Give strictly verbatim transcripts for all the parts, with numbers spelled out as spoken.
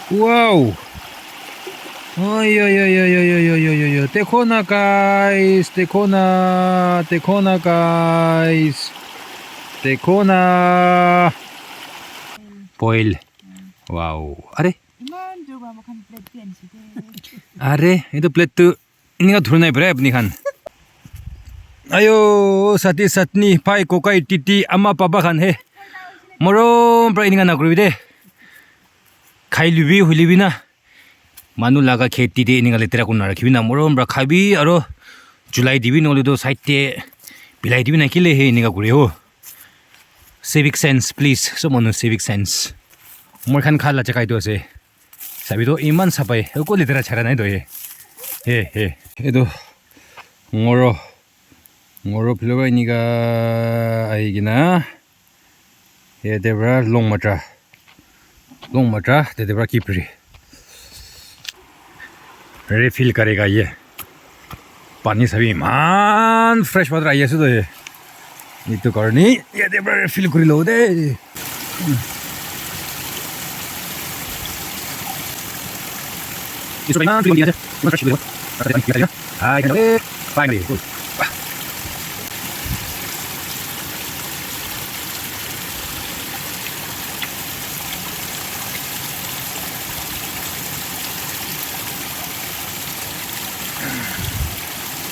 Wow. Oi, oi, oi, oi, oi, oi, oi, oi, oi, oi. Dekho na, guys. Dekho na. Dekho na, guys. Dekho na. Boil. Wow. Are? Iman dur ba, moikhan plate bi anise de. Are, etu plate tu enika dhuri nai pare apni khan. Ayo, sati satni, bhai, kokai, titi, ama, baba khan he. Morom pra enika nakuribi de. Khai lubi, huilebi na. Manu laga kheti de enika letera kurina rakhibi na. Morom pra khabi aro julai dibi, nohole toh side te bilai dibi na, kile he enika kure ho. Civic sense, please. Sob manu civic sense. Moi khan kha la jaga etu ase. Sabi toh iman sapai. Eko letera chara nai toh he. He, he. Etu ngoro. Ngoro philo ba enika ahi kena. Yate pra Longmatra. Longmatra, tete pra Kiphire. Refill karega ye. Pani sabi iman fresh water ahi ase toh ye. Etu karne yate pra refill kuri lobo de. Finally, cool.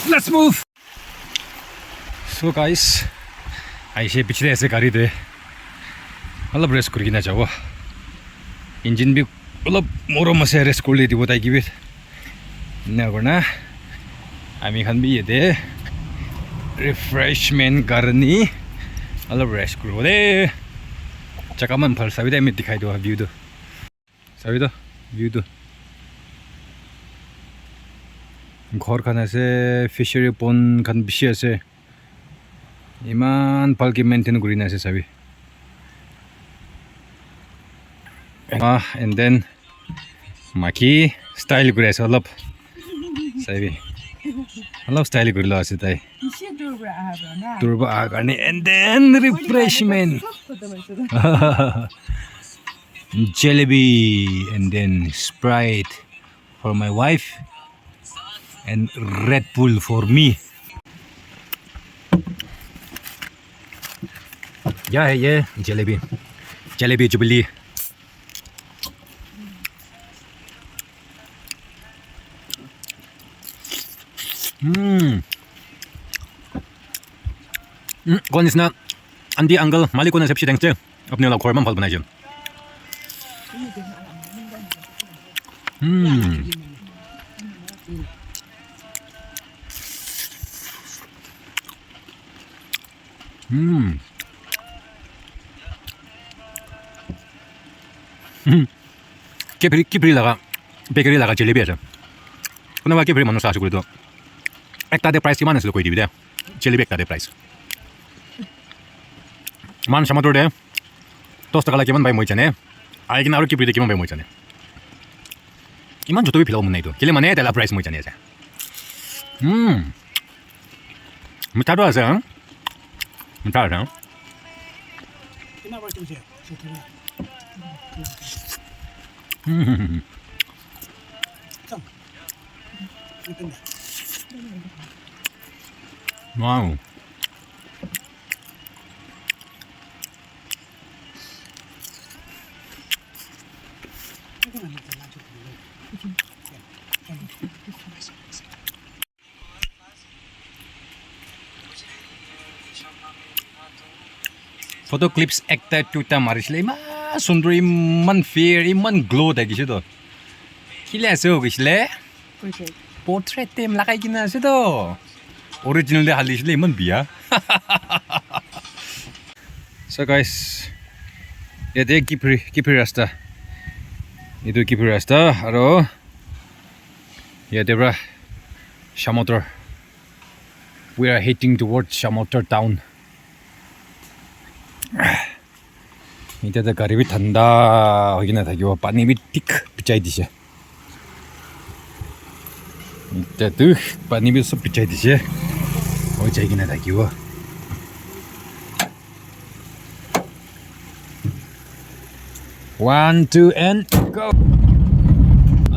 Let's move. So guys, aise pichete ase gari te. Olop rest kuri kena jabo. Engine bi olop morom ase, rest kuri le dibo tai ki bi. Ena kurina ami khan bi yate refreshment karni olop rest kuribo de. Jaga man bhal sabi de, ami dikhai dibo view tu. Sabi toh, view toh. Ghor khan ase, fishery pond khan bishi ase. Iman bhalke maintain kurina ase sabi. Ah, and then maki style kuri ase olop. Sabi. Olop style kuri lo ase tai. Bishi dur pra aha pra na. Dur pra aha karne, and then refreshment. Jalebi and then Sprite for my wife and Red Bull for me. Kya hai ye jalebi? Jalebi jubilee. Hmm. Hmm, kon nisna, aunty, uncle, malik kon nisna, bishi thanks de. Apni la ghor eman bhal banai je. Hmm. Hmm. Hmm. Kiphire, Kiphire laga, bakery laga jalebi ase. Kunba Kiphire manu sa ase koile toh, ekta te price kiman ase koi dibi de. Jalebi ekta te price. Man Shamator te dos taka la kiman pai moi jane. Ahi kena aru Kiphire te kiman pai moi jane. Iman joto bi philabo mon nai etu. Kile mane taila price moi jani ase. Hmm. Mitha toh ase, huh? Mitha ase, huh? Hmm. Wow. Photo clips ekta duita marishile, iman sundur, iman fair, iman glow thakishe toh. Kile ase ho koishile? Portrait. Portrait tem lagai kena ase toh. Original te halishile iman biya. So guys, yate Kiphire, Kiphire rasta. Etu Kiphire rasta, aro yate pra Shamator. We are heading towards Shamator town. Etiya toh gari bi thanda hoikena thakibo, pani bi thik bichai dise. Etiya toh pani bi sob bichai dise, hoi jai kena thakibo. One, two, and go.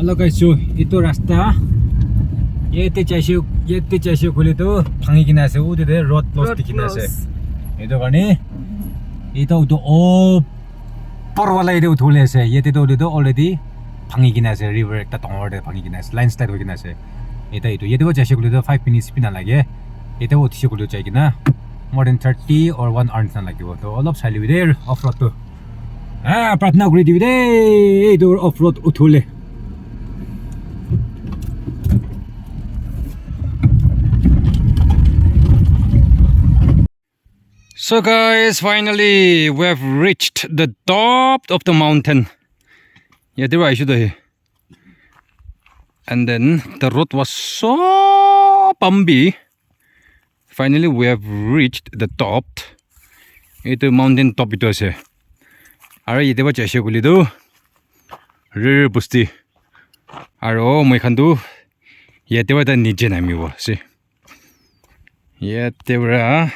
Hello guys, so itu rasta yate jaise, yate jaise koile tu bhangi kena ase, utu te road close dikhi na ase. Itu karne itu utu opor wala yate uthole ase, yate tu utu already bhangi kena ase, river ekta dangor te bhangi kena ase, landslide hoi kena ase. Eta itu yate jaise koile tu five minutes bi nalage, yate uthise koile jai kena more than thirty or one hour nishina lagibo. To olop sai lebi de off road tu. Ah, pratna kuri dibi de, etu off road uthole. So guys, finally we have reached the top of the mountain. Yate para ahishe toh. And then the road was so bumpy. Finally, we have reached the top. Etu mountain top etu ase. Aro yate para jaise koile tu Rere Bosti. Aro moi khan tu yate para ta niche namibo ase. Yate para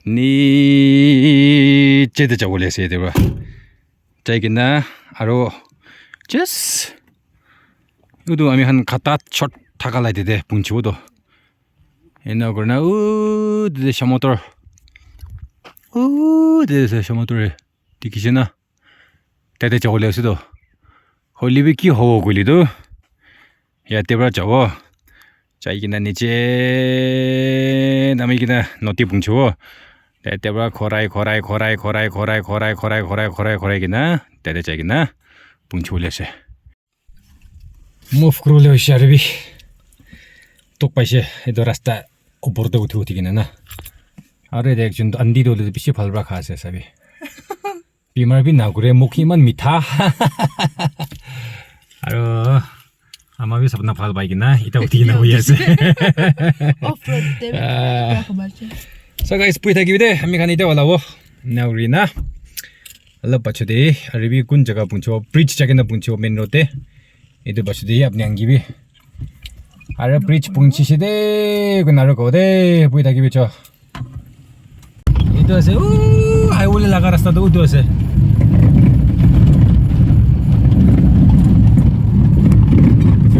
niche te jabo le ase yate para. Jai kena aro just utu ami khan khata short thaka la yate te punchibo to. Ena kurina utu te samuder. Utu te samuder dikhi ase na. Tate jabo le ase to. Hoile bi ki hobo koile tu. Yate para jabo. Jai kena niche nami kena nodi punchibo. Yate para khorai, khorai, khorai kena tate jai kena punchibo le ase. Move kuribole hoise aru bi. Dukh paise etu rasta opor te uthi uthi kena na. Aru yate ekjon aunty tu hoile bishi bhal para kha ase sabi. Bimar bi nakure, mukh iman mitha. Aru ama bi sapna bhal pai kena eta uthi kena bohi ase. Off road te bi Ah. So guys, pui thakibi de, ami khan eta olabo. Nauri na. Olop pacho de, aru bi kun jaga punchibo, bridge jai kena punchibo main road te. Etu paso de apni khan ke bi. Aru bridge punchise de, koina aru kobo de, pui thakibi cho. Etu ase, uh, highway laga rasta tu utu ase.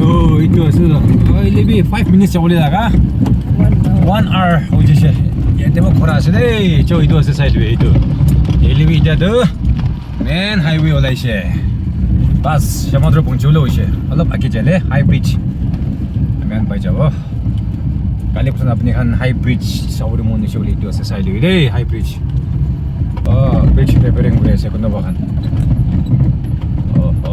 Oh, etu ase la. Oh, ile bi five minutes jabo le laga. One hour hoi jaise. Yate mo khora ase de, cho etu ase side bi etu. Ile bi eta tu. Main highway olaise. Bas, Shamator punchibole hoise. Olop age jaile high bridge. Ami khan pai jabo. Kali phuran apni khan high bridge sabole mon hoise koile etu ase sai lobi de high bridge. Oh, bridge repairing kuri ase kunuba khan. Oh, oh.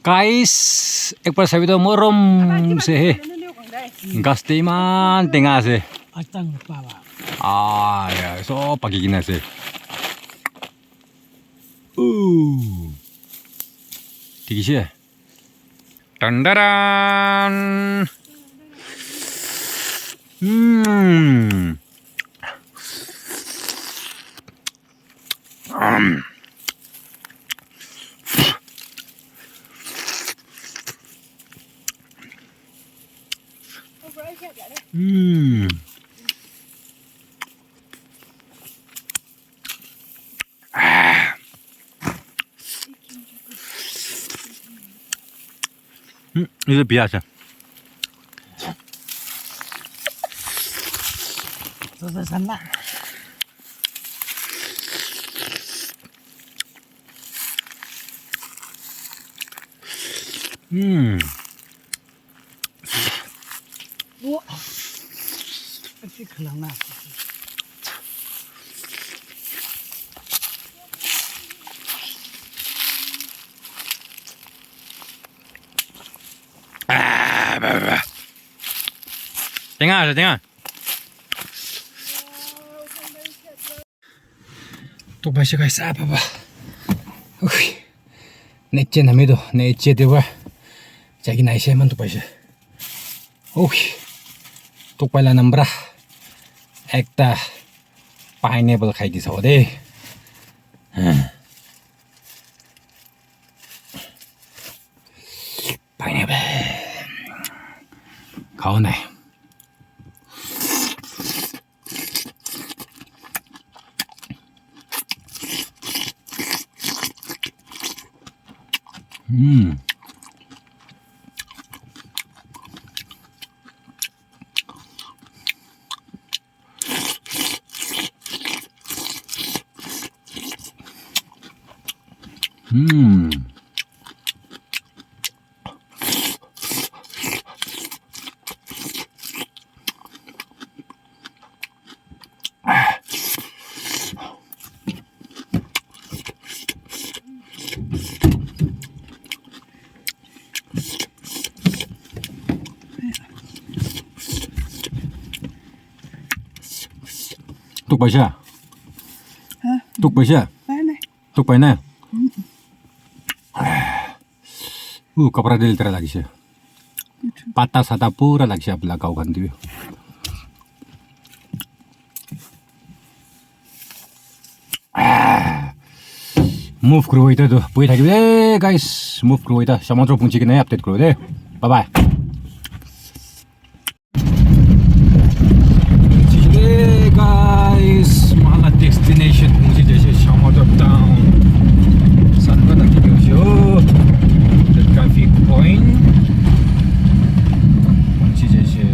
Guys, ek baar sabi to morom se he. Ghas te iman tenga ase. Ah, ya, sob paki kena ase. Uh. Thik ase. Tan daran. Hmm. Hmm, itu biasa. Hmm. Ah, bah, bah. Tenga ase, tenga. Dukh paise guys, ah, baba. Ui. Niche nami toh, niche te para jai kena aise, iman dukh paise. Ui. Dukh paila nam para ekta pineapple khai di sabo de. Hmm. Pineapple. Khao nai. Mm. Mm. Tuk paisa? Huh? Tuk paisa? Paina. Tuk paina? Uh, kapra de litra lagise. Pata sata pura lagise apla kau khan tu. Ah. Move kuru ita tu. Pui thaki de guys. Move kuru ita. Samudra punchi kene update kuru de. Bye bye. Hey guys, mala destination punchi jaise Shamator town. Sanka na kikyo sho. The traffic point. Punchi jaise.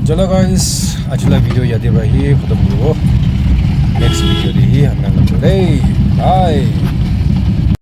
Chalo guys, ajula video yate para hi khatam koribo. Next video te hi hamna lagbo de. Bye.